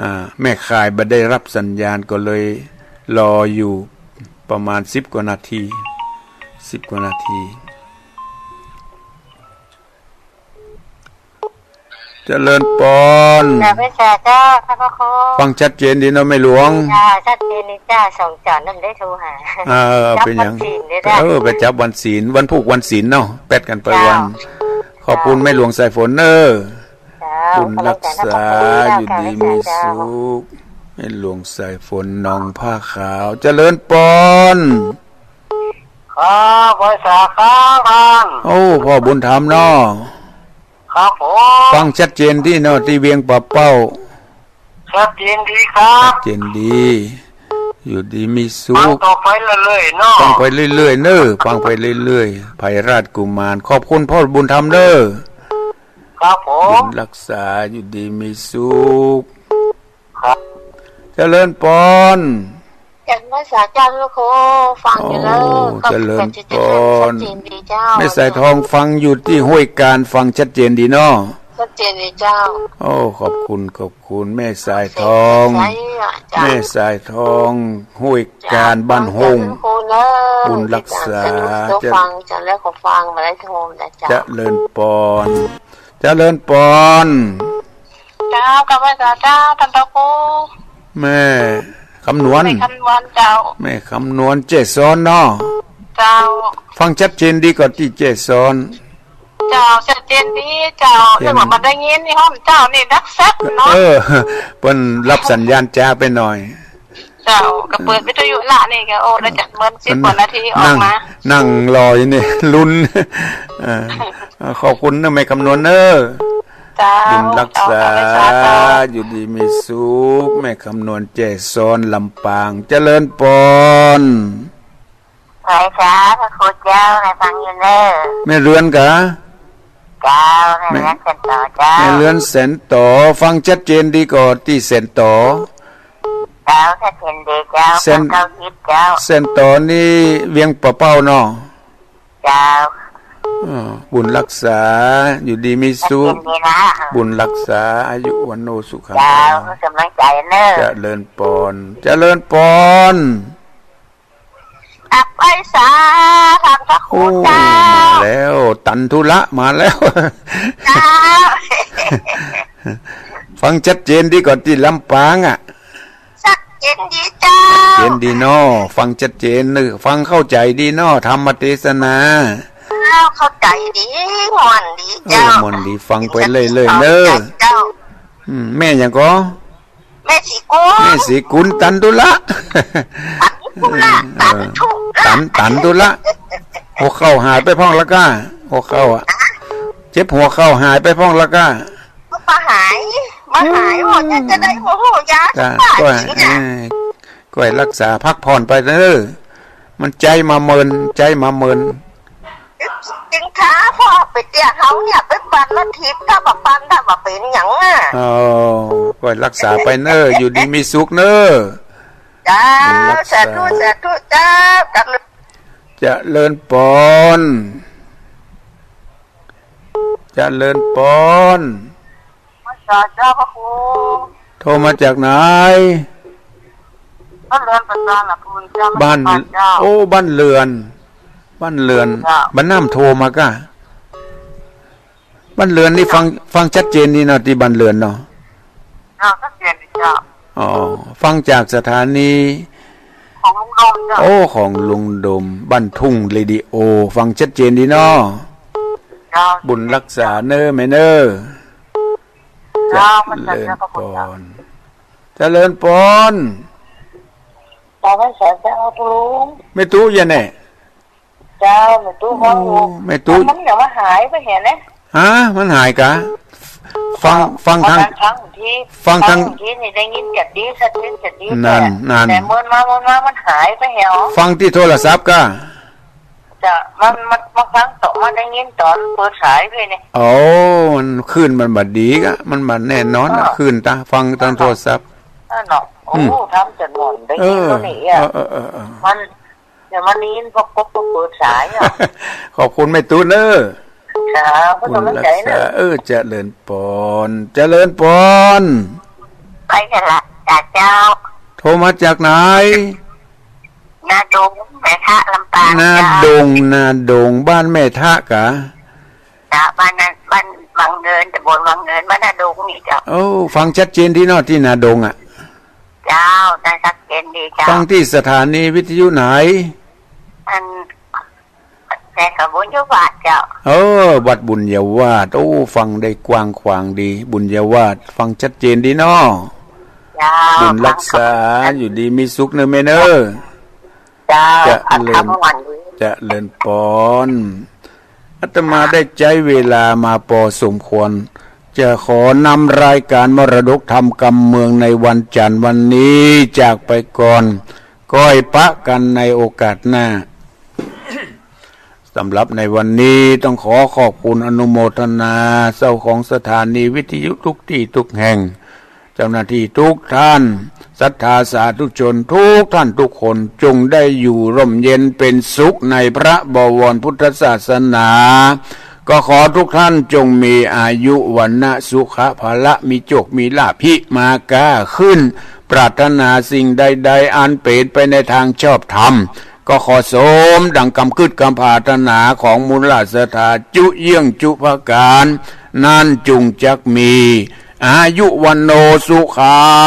อ่า แม่ข่ายบ่ได้ฮับสัญญาณ ก็เลยรออยู่ประมาณสิบกว่านาที สิบกว่านาที เจริญปอน เจ้า พระเจ้า เจ้า พระครู ฟังชัดเจนดีเนาะแม่หลวง เจ้า ชัดเจนดีเจ้า สองจอนั้นได้โทรหา เออ จับ เป๋นหยัง วันศีลเด้อเจ้า เออ ไปจับวันศีล วันพูกวันศีลเนาะ แป๊ดกั๋นไปวัน เจ้า ขอบคุณแม่หลวงสายฝนเน้อ เจ้า บุญรักษา ขอบคุณเจ้า อยู่ดีมีสุข แม่หลวงสายฝนหนองผ้าขาว เจริญปอน ครับ ไหว้สาครับท่าน โอ้ พ่อบุญธรรมเนาะ ครับผม ฟังชัดเจนดีเนาะ ตี้เวียงป่าเป้า ชัดเจนดีครับ ชัดเจนดี อยู่ดีมีสุข ฟังต่อไปเรื่อยๆเนาะ ฟังไปเรื่อยๆเน้อ ฟังไปเรื่อยๆ ไพราชกุมาร ขอบคุณพ่อบุญธรรมเน้อ ครับผม บุญรักษา อยู่ดีมีสุข ครับ เจริญปอน เจริญพรเจ้า พระครู ฟังอยู่เน้อ โอ้ ก็ เจริญปอน ชัดเจนดีเจ้า แม่สายทองฟังอยู่ตี้ห้วยการ ฟังชัดเจนดีเนาะ ชัดเจนดีเจ้า โอ้ ขอบคุณ ขอบคุณแม่สายทอง ใสอะเจ้า แม่สายทอง ห้วยการ เจ้า บ้านโฮ่ง ฟังจากพระครูเน้อ บุญรักษา ติดตามสนุก เจ้า ฟังจากแล้วก็ฟังมาได้โทรนะเจ้า เจริญปอน เจริญปอน เจ้า กราบไหว้สาเจ้า ท่านพระครู แม่คำนวณ แม่คำนวณเจ้า แม่คำนวณแจ้ซ้อนเนาะ เจ้า ฟังชัดเจนดีก่อตี้แจ้ซ้อน เจ้า ชัดเจนดีเจ้า เห็น นึกว่าบ่ได้ยินนี่ ห้องเจ้านี่ดักแซบเนาะ เออ เปิ้นฮับสัญญาณจ๊าไปหน่อย เจ้า ก็เปิดวิทยุละนี่ก็ โอ้ ได้จักเมินสิบกว่านาทีออกมา นั่ง นั่งรออยู่นี่ ลุ้น เออ ขอบคุณเน้อแม่คำนวณเน้อ เจ้า บุญรักษา เจ้า อยู่ดีมีสุข แม่คำนวณแจ้ซ้อนลำปาง เจริญปอน ไหว้สาพระครูเจ้า ให้ฟังอยู่เน้อ แม่เรือนกา เจ้า แม่ แม่เรือนแสนต่อเจ้า แม่เรือนแสนต่อ ฟังชัดเจนดีก่อตี้แสนต่อ เจ้า ชัดเจนดีเจ้า แสน ฟังเก้าสิบเจ้า แสนต่อนี่เวียงป่าเป้าเนาะ เจ้า เออ บุญรักษา อยู่ดีมีสุข ชัดเจนดีนะ บุญรักษา อายุวัณโณสุขัง เจ้า พลัง กำลังใจเน้อ เจริญปอน เจริญปอน กราบไหว้สาท่านพระครู โอ้ เจ้า มาแล้ว ตันธุระมาแล้ว เจ้า ฟังชัดเจนดีก่อตี้ลำปางอะ ชัดเจนดีเจ้า ชัดเจนดีเนาะ ฟังชัดเจนเน้อ ฟังเข้าใจ๋ดีเนาะ ธรรมเตสนา เจ้า เข้าใจ๋ดี ม่วนดี เออ เจ้า ม่วนดี ฟังไปเรื่อยๆเน้อ เข้าใจ๋เจ้า อืม แม่หยังก่อ แม่ศรีกุล แม่ศรีกุล ตันธุระ ตันธุระ เออ ตันธุระ ตัน ตันธุระ หัวเข่าหายไปพ่องละก้า หัวเข่าอะ เจ็บหัวเข่าหายไปพ่องละก้า บ่หาย บ่หาย อืม ว่าจะ จะได้หัวหัวยา จ้ะ สักบาท ก็ นี่นะ เออ ก็ให้รักษาพักผ่อนไปเน้อ มันใจ๊มาเมิน ใจ๊มาเมิน จึงท้าพ่อไปเตี้ยเฮาเนี่ย ไปปั่นรถถีบ ถ้าบ่ปั่น ถ้าบ่เป๋นหยังอะ อ๋อ ก็รักษาไปเน้อ อยู่ดีมีสุขเน้อ เจ้า บุญรักษา สาธุ สาธุ เจ้า กราบ เจริญปอน เจริญปอน พระเจ้า เจ้าพระครู โทรมาจากไหน บ้านเรือนประจานน่ะคุณเจ้า บ้าน บ้านเจ้า โอ้ บ้านเรือน บ้านเรือน เจ้า บ้านน้ำโทรมาก้า บ้านเรือนนี่ เจ้า ฟัง ฟังชัดเจนดีเนาะ ตี้บ้านเรือนเนาะ เจ้า ชัดเจนดีเจ้า อ๋อ ฟังจากสถานี ของลุงดมเจ้า โอ้ ของลุงดม บ้านทุ่งเรดิโอ ฟังชัดเจนดีเนาะ เจ้า บุญรักษาเน้อแม่เน้อ เจ้า เจริญปอน เจ้า เจริญปอน เจ้า ไหว้สาเจ้า พระครู แม่ตุ๊อย่างแน่ เจ้า แม่ตุ๊ โอ้ ฟังอยู่ แม่ตุ๊ มันยังว่าหายไปเหียนะ ฮะ มันหายกา ฟัง เจ้า ฟังตาง ฟังตางที่ ฟังตาง ฟังตางที่นี่ได้ยินจัดดี ชัดเจนจัดดี นั่น แต่ นั่น แต่เมินมา เมินมา มันหายไปเหีย ฟังตี้โทรศัพท์กา เจ้า มัน มัน บางครั้งตกมาได้ยินต๋อนเปิดสายไปเนี่ย โอ้ มันคลื่นมันบ่ดีกา มันบ่แน่นอนอะ เออ คลื่นตาง ฟังตางโทรศัพท์ นั่นเนาะ โอ้ อืม ทำจนหมดได้ยิน เออ แล้วนี่อะ เออ เออ เออ เออ มัน เดี๋ยวมันได้ยินพวกกบก็เปิดสายอะ ขอบคุณแม่ตุ๊เน้อ ครับ บุญรักษา เออ เจริญปอน เจริญปอน ไปสระ จ้ะเจ้า โทรมาจากไหน นาดง แม่ทะ ลำปาง นาดง เจ้า นาดง บ้านแม่ทะกา จ้ะ บ้านนั้น บ้านวังเงิน ตำบลวังเงิน บ้านนาดงนี่เจ้า โอ้ ฟังชัดเจนดีเนาะ ตี้นาดงอะ เจ้า ได้ชัดเจนดีเจ้า ฟังตี้สถานีวิทยุไหน อัน แต่กับบุญญาวาสเจ้า เออ วัดบุญญาวาส โอ้ ฟังได้กว้างขวางดี บุญญาวาส ฟังชัดเจนดีเนาะ เจ้า บุญรักษา ฟังครับ อยู่ดีมีสุขเนอะแม่เนอะ เจ้า เจริญ อัตถมวันดี เจริญปอน อาตมาได้ใจ๊เวลามาปอสมควร จะขอนำรายการมรดกธรรมกำเมืองในวันจันทร์วันนี้จากไปก่อน ก้อยปะกันในโอกาสหน้า สำหรับในวันนี้ต้องขอขอบคุณอนุโมทนาเจ้าของสถานีวิทยุทุกตี้ทุกแห่ง เจ้าหน้าตี้ทุกท่าน ศรัทธาสาธุชนทุกท่านทุกคน จงได้อยู่ร่มเย็นเป็นสุขในพระบวรพุทธศาสนา ก็ขอทุกท่านจงมีอายุวรรณะสุขะพละ มีโจคมีลาภ พิมาก้าขึ้น ปรารถนาสิ่งใดๆ อันเป๋นไปในตางชอบธรรม ก็ขอสมดังกำกึ๊ดกำปรารถนาของมูลศรัทธาจุเยื่องจุประก๋าน นั้นจุ่งจักมี อายุวัณโณสุขัง